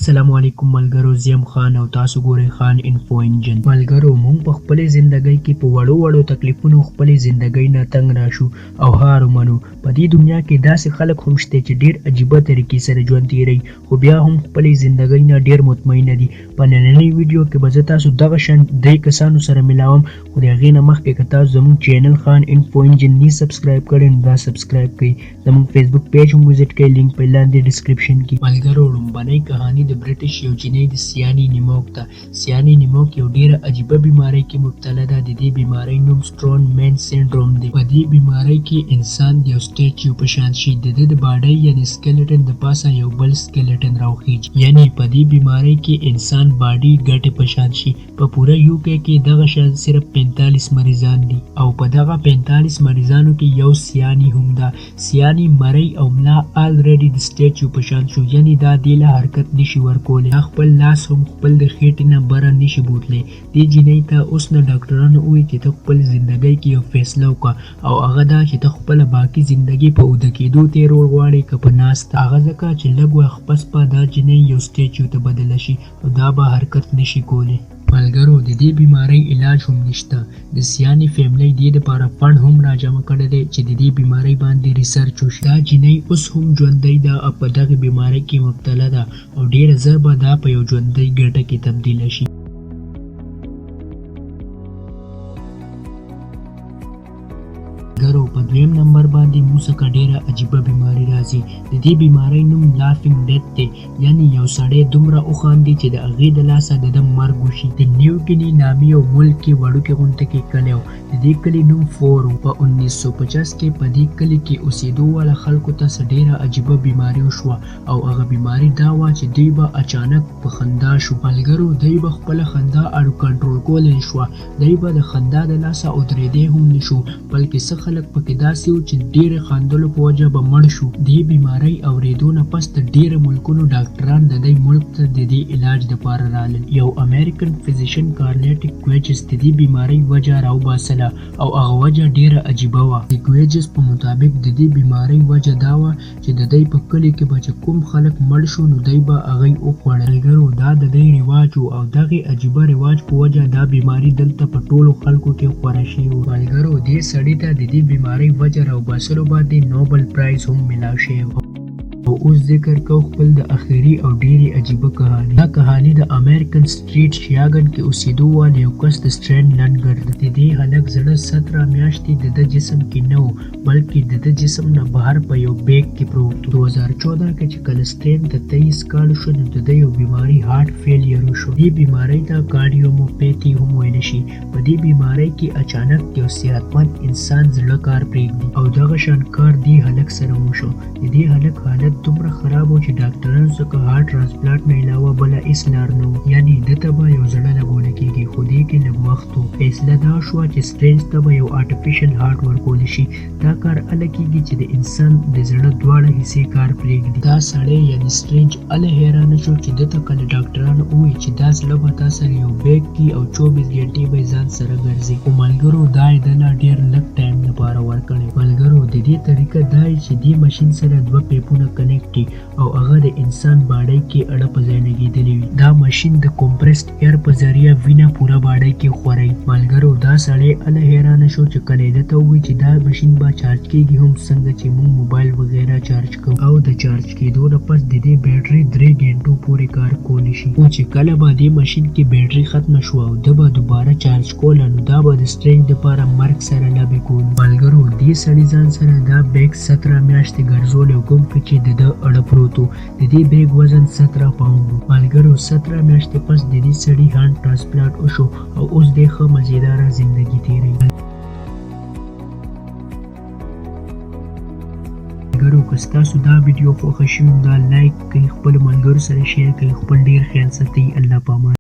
السلام علیکم ملګرو، زه یم خان او تاسو ګورئ خان انفو انجن. ملګرو، مونږ په خپلې زندګۍ کې په وړو وړو تکلیفونو خپلې زندګۍ نه تنګ راشو او هار ومنو. په دې دنیا کې داسې خلک هم شته چې ډیر عجیبه طریقې سره ژوند تیروي، خو بیا هم خپلې زندګۍ نه ډیر مطمئنه دي. په نننۍ ویډیو کې به زه تاسو دغه شان درې کسانو سره ملاوم، خو د هغې نه مخکې که تاسو زموږ چینل خان انفو انجن نی سبسکرایب کړی نو دا سبسکرایب کړئ، زموږ فیسبوک پیج هم وزټ کړئ، لینک په لاندې ډیسکرپشن کې. ملګرو، ړومبنۍ کهاني د برټش یو جینۍ د سیاني نیموک ده. سیاني نیموک یو ډیره عجیبه بیمارۍ کې مبتلا ده. د دې بیمارۍ نوم سټرون مین سندروم دی. په دې بیمارۍ کې انسان د یو سټیچو په شان شي، د ده د باډۍ یعنی سکلیټن د پاسه یو بل سکلیټن راوخیږي، یعنی په دې بیمارۍ کې انسان باډي ګټې په شان شي. په پوره یو کې کې دغه شان صرف 45 مریضان دي او په دغه 45 مریضانو کې یو سیانی هم ده. سیانی مرۍ او ملا آلریډي د سټیچو په شان شو، یعنی دا دې له حرکت نشي ورکولی، دا خپل لاس هم خپل د خېټې نه بره نشي بوتلی. دې جینۍ ته اوس نه ډاکټرانو وویل چې ته خپل زندګۍ کې یو فیصله وکړه، او هغه دا چې ته خپله باقي زندګي په اوده کېدو تېرول غواړې که په ناسته. هغه ځکه چې لږ وخت پس به دا جینۍ یو سټیچو ته بدله شي او دا به حرکت نشي کولی. ملګرو، د دې بیمارۍ علاج هم نشته. د سیانې فیملی دې دپاره فنډ هم راجمع کړی دی چې د دې بیمارۍ باندې ریسرچ وشي. دا جینۍ اوس هم ژوندۍ ده او په دغې بیمارۍ کې مبتلا ده او ډیره زر به دا په یو ژوندۍ ګټه کې تبدیله شي. ملګرو، په دویم نمبر باندې موږ څخه ډیره عجیبه بیماري راځي. د دې بیمارۍ نوم لافینګ ډیت دی، یعنی یو سړی دومره وخاندي چې د هغې د لاسه د ده مرګ وشي. د نیوګیني نامي یو ملک کې وړوکې غونډه کې کلی و، د دې کلي نوم فور و. په 1950 کې په دې کلي کې اوسېدو والا خلکو ته څه ډیره عجیبه بیماري وشوه، او هغه بیماري دا وه چې دوی به اچانک په خندا شو. ملګرو، دوی به خپله خندا اړو کنټرول کولی نه شوه، دوی به د خندا د لاسه ودرېدی هم نه شو، بلکې څه خلک پکې داسې وو چې ډېرې خندلو په وجه به مړ شو. دې بیمارۍ اورېدو نه پس د ډېرو ملکونو ډاکټران د دې ملک ته د دې علاج دپاره رالل. یو امریکن فزیشن کارلیټک ګویجس د دې بیمارۍ وجه راوباسله، او هغه وجه ډېره عجیبه وه. د ګویجس په مطابق د دې بیمارۍ وجه دا وه چې د دی په کلي کې به چې کوم خلک مړ شو نو دی به هغوی وخوړل. ملګرو، دا د دی رواج و او دغې عجیبه رواج په وجه دا بیماري دلته په ټولو خلکو کې خوره شوې وه. ملګرو، دې سړي ته د دې بیمارۍ وجه راوباسلو باندې نوبل پرایز هم ملاو شوی و. او اوس ذکر کوو خپل د اخري او ډېرې عجیبه کهاني. دا کهاني د امریکن سټریټ شیاګن کې اوسېدو والي یو کس د سټرین لنګر ده. د دې هلک زړه 17 میاشتې د ده جسم کې نه و، بلکې د ده جسم نه بهر په یو بیګ کې پروت و. 2014 کې چې کله سټرین ته 23 کال شو نو د ده یو بیماري هارټ فیلیر وشو. دې بیمارۍ ته کارډیوموپیتي هم ویلی شي. په دې بیمارۍ کې اچانک یو صحتمند انسان زړه کار پرېږدي، او دغه شان کار دې هلک سره وشو. د دې هلک حالت دومره خراب و چې ډاکټرانو څخه هارټ ترانسپلانټ نه علاوه بله هیڅ لار نه وه، یعنی ده ته به یو زړه لګول کېږي، خو دې کې لږ وخت و. فیصله دا شوه چې سټرینج ته به یو آرټیفیشل هارټ ورکول شي. دا کار هله کېږي چې د انسان د زړه دواړه حصې کار پرېږدي. دا سړی یعنی سټرینج هله حیرانه شو چې ده ته کله ډاکټرانو وویل چې دا زړه به تا سره یو بیګ کې او 24 ګنټې به یې ځان سره ګرځي. خو ملګرو، دا یې ده له ډېر لږ ټایم لپاره ورکړی. ملګرو، د دې طریقه دا چې دې ماشین سره دوه پیپونه کنیکټ دي او هغه د انسان باډۍ کې اړه په ځای لګېدلې وي. دا ماشین د کمپریسډ ایر په ذریعه وینه پوره باډۍ کې خوروي. ملګرو، دا سړی هله حیرانه شو چې کله یې ده ته وویل چې دا ماشین به چارج کېږي هم څنګه چې موږ موبایل وغیره چارج کوو، او د چارج کېدو نه پس د دې بیټري 3 ګنټو پورې کار کولی شي. خو چې کله به دې ماشین کې بیټري ختمه شوه او ده به دوباره چارج کوله نو دا به د سټرینج دپاره مرګ سره لبې کولو. ملګرو، دې سړي ځان سره دا بیګ 17 میاشتې ګرځولی او کوم کې چې د ده اړه پروت و. د دې بیګ وزن 17 پاونډ و. ملګرو، 17 میاشتې پس د دې سړي هانډ ترانسپلانټ وشو او اوس دی ښه مزیداره زندګي تېروي. ملګرو، که ستاسو دا ویډیو خوښه شوې نو دا لایک کړئ، خپلو ملګرو سره شیر کړئ، خپل ډېر خیال ساتئ. الله پامان.